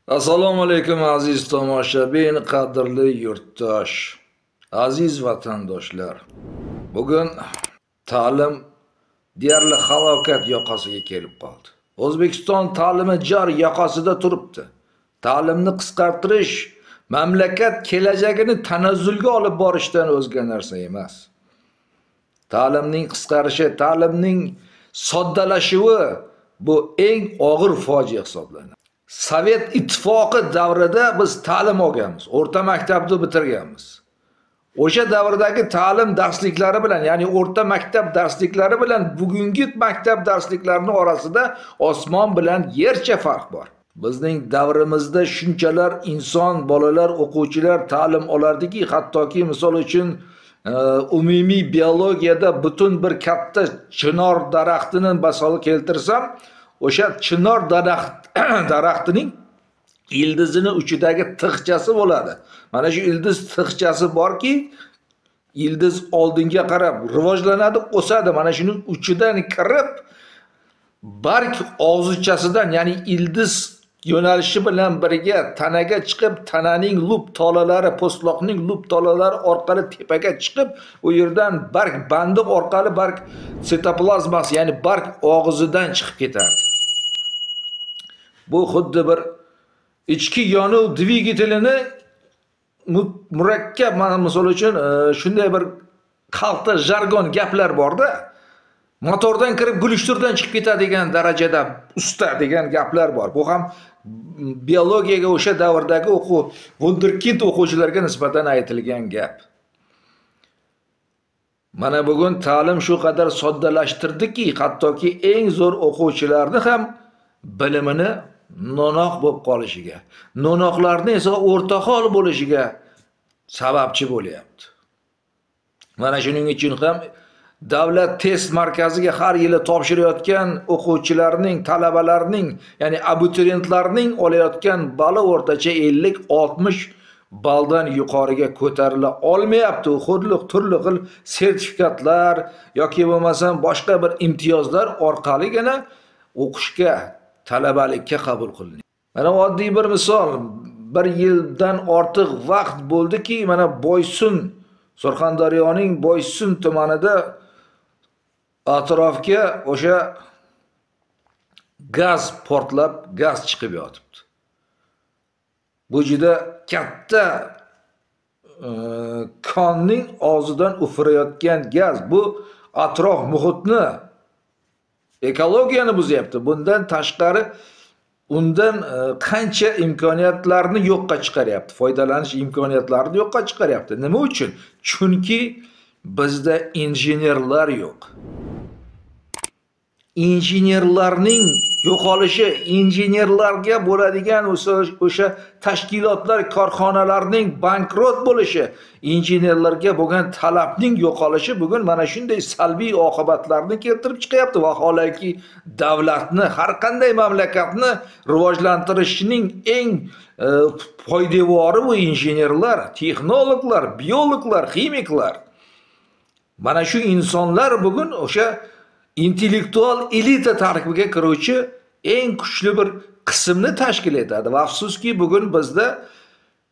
Assalomu alaykum aziz tomoshabin, qadrli yurtdosh, aziz vatandoshlar. Bugun ta'lim deyarli halokat yoqasiga kelib qoldi. O'zbekiston ta'limi jar yoqasida turibdi. Ta'limni qisqartirish mamlakat kelajagini tanazzulga olib borishdan o'zga narsa emas. Ta'limning qisqarishi, ta'limning soddalashuvi bu eng og'ir fojia hisoblanadi. Sovet ittifoqi davrida biz ta'lim olganmiz, o'rta maktabni bitirganmiz. O'sha davrdagi ta'lim darsliklari bilan, ya'ni o'rta maktab darsliklari bilan bugungi maktab darsliklarining orasida osmon bilan yercha farq bor. Bizning davrimizda shunchalar inson, bolalar, o'quvchilar ta'lim olardiki, hattoki misol uchun umumiy biologiyada butun bir katta chinor daraxtini misol keltirsam, o'sha chinor daraxtining ildizini uchidagi tig'chasi bo'ladi. Mana shu ildiz tig'chasi borki, ildiz oldinga qarab rivojlanadi, o'sadi. Mana shuning uchidan kirib barg og'zichasidan, ya'ni ildiz yo'nalishi bilan birga tanaga chiqib, tananing lup tolalari, po'stloqning lup tolalari orqali tepaga chiqib, u yerdan barg bandi orqali barg sitoplazmasi, ya'ni barg og'zidan chiqib ketardi. Bu xuddi bir ichki yonuv dvigatelini murakkab, mana misol uchun shunday bir xalqda jargon gaplar borda, motordan kirib gulishturdan chiqib ketadigan darajada usta degan gaplar bor. Bu ham biologiyaga o'sha davrdagi o'quv vunderkind o'quvchilarga nisbatan aytilgan gap. Mana bugun ta'lim shu qadar soddalashtirdiki, hattoki eng zo'r o'quvchilarni ham bilimini nonoq bo'lib qolishiga, nonoqlarni esa o'rtahol bo'lishiga sababchi bo'lyapti. Mana shuning uchun ham davlat test markaziga har yili topshirayotgan o'quvchilarning, talabalarning, ya'ni abituriyentlarning olayotgan bali o'rtacha 50-60 balldan yuqoriga ko'tarila olmayapti. Xuddi turli xil sertifikatlar yoki bo'lmasam boshqa bir imtiyozlar orqaligina o'qishga, talabalikka qabul qilinadi. Mana oddiy bir misol, bir yildan ortiq vaqt bo'ldiki, mana Boysun, Surxondaryoning Boysun tumanida atrofga o'sha gaz portlab, gaz chiqib yotibdi. Bu juda katta konning og'zidan ufurayotgan gaz, bu atrof muhitni, ekologiyani buzyapti. Bundan tashqari undan qancha imkoniyatlarni yo'qqa chiqaryapti, foydalanish imkoniyatlarini yo'qqa chiqaryapti. Nima uchun? Chunki bizda injenerlar yo'q. Injenerlarning yo'qolishi, injenerlarga bo'ladigan o'sha tashkilotlar, korxonalarning bankrot bo'lishi, injenerlarga bo'lgan talabning yo'qolishi bugun mana shunday salbiy oqibatlarni keltirib chiqyapti. Vaholanki davlatni, har qanday mamlakatni rivojlantirishning eng poydevori bu injenerlar, texnologlar, biologlar, ximiklar. Mana shu insonlar bugun o'sha intellektual elita tarkibiga kiruvchi eng kuchli bir qismni tashkil etadi. Va afsuski bugun bizda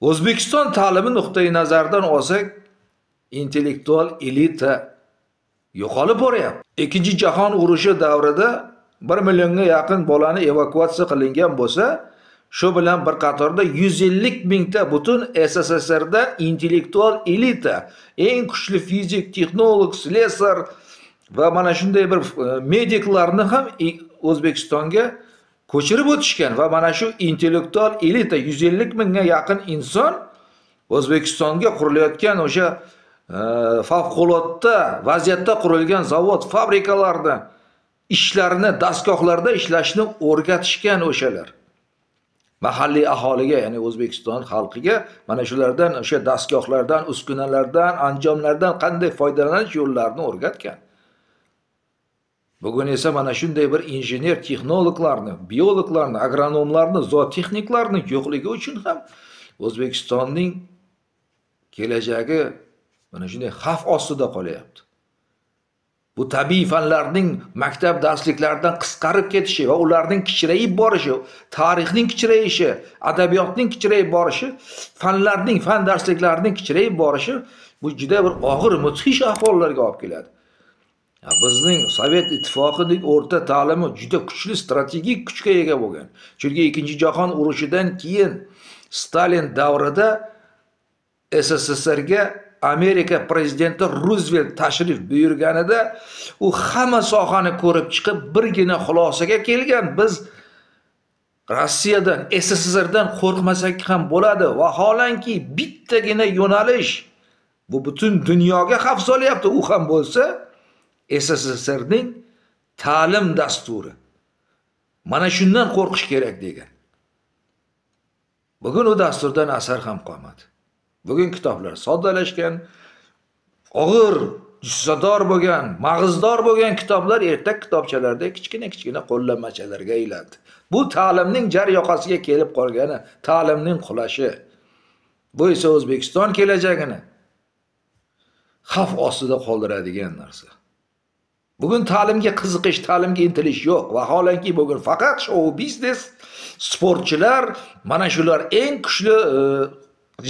O'zbekiston ta'limi nuqtai nazaridan olsak, intellektual elita yo'qolib boryapti. Ikkinchi jahon urushi davrida 1 millionga yaqin bolani evakuatsiya qilingan bo'lsa, shu bilan bir qatorda 150 mingta butun SSSRda intellektual elita, eng kuchli fizik, texnolog, slesar va mana shunday bir mediklarni ham O'zbekistonga ko'chirib o'tishgan va mana shu intellektual elita 150 mingga yaqin inson O'zbekistonga qurilayotgan o'sha favqulodda vaziyatda qurilgan zavod, fabrikalarni ishlarini, dastgohlarda ishlashni o'rgatishgan o'shalar. Mahalliy aholiga, ya'ni O'zbekiston xalqiga mana shulardan, o'sha dastgohlardan, uskunalardan, anjomlardan qanday foydalanish yo'llarini o'rgatgan. Bugun esa mana shunday bir injener, texnologlarni, biologlarni, agronomlarni, zootexniklarni yo'qligi uchun ham O'zbekistonning kelajagi mana shunday xavf ostida qolyapti. Bu tabiiy fanlarning maktab darsliklaridan qisqarib ketishi va ularning kichrayib borishi, tarixning kichrayishi, adabiyotning kichrayib borishi, fanlarning, fan darsliklarining kichrayib borishi bu juda bir og'ir, mudhish ahvollarga olib keladi. Bizning Sovet Ittifoqining o'rta ta'limi juda kuchli strategik kuchga ega bo'lgan. Chunki 2-jahon urushidan keyin Stalin davrida SSSRga Amerika prezidenti Ruzvelt tashrif buyurganida u hamma sohani ko'rib chiqib birgina xulosaga kelgan: biz Rossiyadan, SSSRdan qo'rqmasak ham bo'ladi. Vaholanki bittagina yo'nalish bu butun dunyoga xavf solyapti, u ham bo'lsa SSSRning ta'lim dasturi. Mana shundan qo'rqish kerak degan. Bugun u dasturdan asar ham qolmadi. Bugun kitoblar soddalashgan, og'ir, jussador bo'lgan, mag'izdor bo'lgan kitoblar ertak kitobchalarda kichkina-kichkina qo'llanmachalarga aylandi. Bu ta'limning jar yoqasiga kelib qolgani, ta'limning qulashi. Bu esa O'zbekiston kelajagini xavf ostida qoldiradigan narsa. Bugun ta'limga qiziqish, ta'limga intilish yo'q. Vaholanki bugun faqat shou biznes, sportchilar, mana shular eng kuchli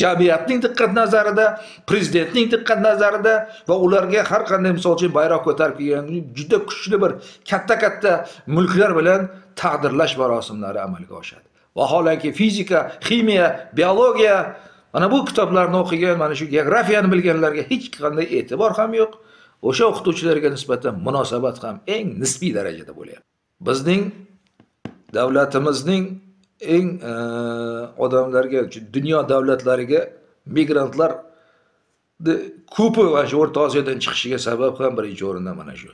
jamiyatning diqqat nazarida, prezidentning diqqat nazarida va ularga har qanday, misol uchun, bayroq ko'tarib kelgan juda kuchli bir katta-katta mulklar bilan taqdirlash marosimlari amalga oshadi. Vaholanki fizika, ximiya, biologiya, mana bu kitoblarni o'qigan, mana shu geografiyani bilganlarga hech qanday e'tibor ham yo'q. O'sha o'qituvchilarga nisbatan munosabat ham eng nisbiy darajada bo'lyapti. Bizning davlatimizning eng odamlarga, dunyo davlatlariga migrantlar ko'pi mana shu O'rta Osiyodan chiqishiga sabab ham birinchi o'rinda mana shu.